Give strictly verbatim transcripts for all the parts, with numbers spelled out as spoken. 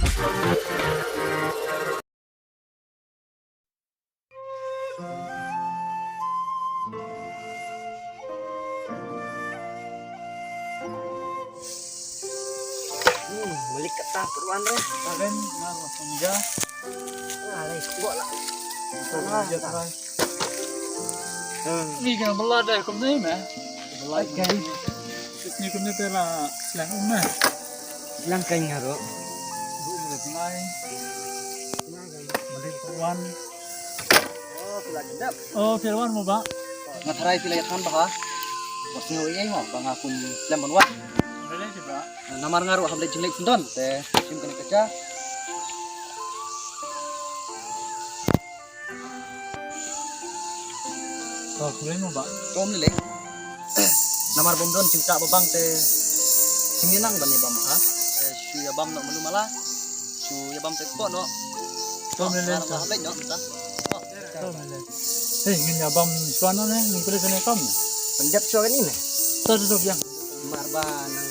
Hmm, balik kata perwan re. Karen, na masang ja. Alai, kok lah. Kok ja, Karen. Ni kena bela dah, kum ni meh. Bela. Ni kum ni pela selang um meh. Selang kain ngaro. Du meh selang. Balik perwan. Oh, phi la wan mo ba? Nga tharai phi la ïa thngan bha. Bas nga wei ei mo ba nga kum slem ban wan. Namar nga ruh hap leit jingleit syndon te shim kane ka ja. To, khublei mo ba. Khublei. Namar bym don jingkah ba bang te sngewbha nang ban ïa bam ha. Te shu ïa bam noh malu mala. Shu ïa bam te kpoh noh. To, mlei lei. Hap leit noh ta. Hey, ngin ïa bam shuwa noh ne, ngin pule shuwa ne kam ne. Pynjap shuwa kane ne. To, to, to, biang. Mar ba nang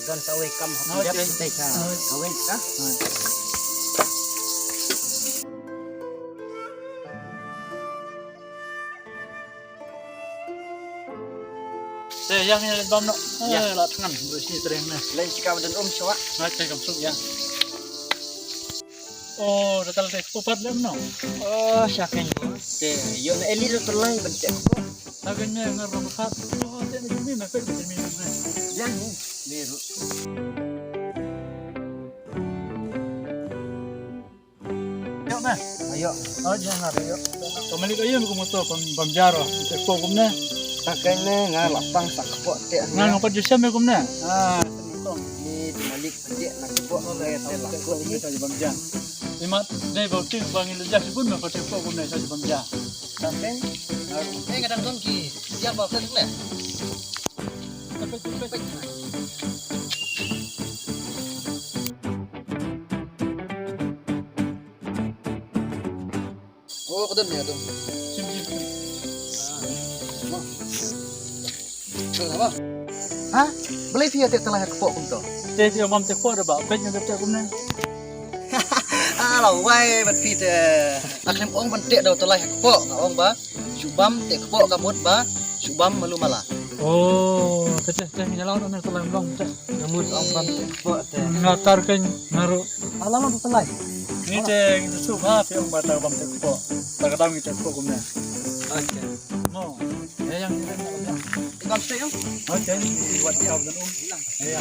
don sa wei kam hap pynjap te ka. Ka wei ka. Te ïa ngin leit bam noh. Ïa. Eh, la thngan, bro, shi treng ne. Leit shi ka ba don um shuwa. Nga te kam suk ïa. Oh, da tal te ko pat lem no. Oh, sha kan mo. Te ïoh na eli da talai ban te ko. Ta kan ne ngar ba khat. Oh, te ne jumi na pe te mi na. Ïa ni, ni ru. Ïoh na. Ïoh. Oh, jangan ïoh. Ka malik ayu ko motor pam pam jaro. Te ko kumne. Ta kan ne nga la pang sa ko te. Nga nga pat ju shem kumne. Ah, ni tu malik. Dia nak buat mana dia lakukan ni. Saja bang ja. Imat dai bau ting bang ilu ja sibun mah pakai pok guna saja bang ja. Sampai. Eh, kadang tuan ki dia bawa ke sini. Sampai sampai. Oh, ka don ïa dong. Sim, sim, sim. Ah. Mo. Ka don apa? Ha? Balei phi ïa teh talai ha kpoh kumto? Te phi ong bam teh kpoh da ba, peit nga da teh kumne. Ah, la wai bad phi te. Nga khlem ong ban teh da talai ha kpoh, nga ong ba shu bam teh kpoh ka mut ba shu bam malu mala. Oh, te te te, ngi la ong ne talai mlong te. Nga mut ong bam teh kpoh te. Nga tar kein nga ruh. Ala ma tu talai. Ngi te ngi tu suk ha phi ong ba ta bam teh kpoh. Ta ka dam ngi teh kpoh kumne. Okay. Mo. Ya yang ni. Ikam stay yo. Okay. Buat kau dan um. Ya.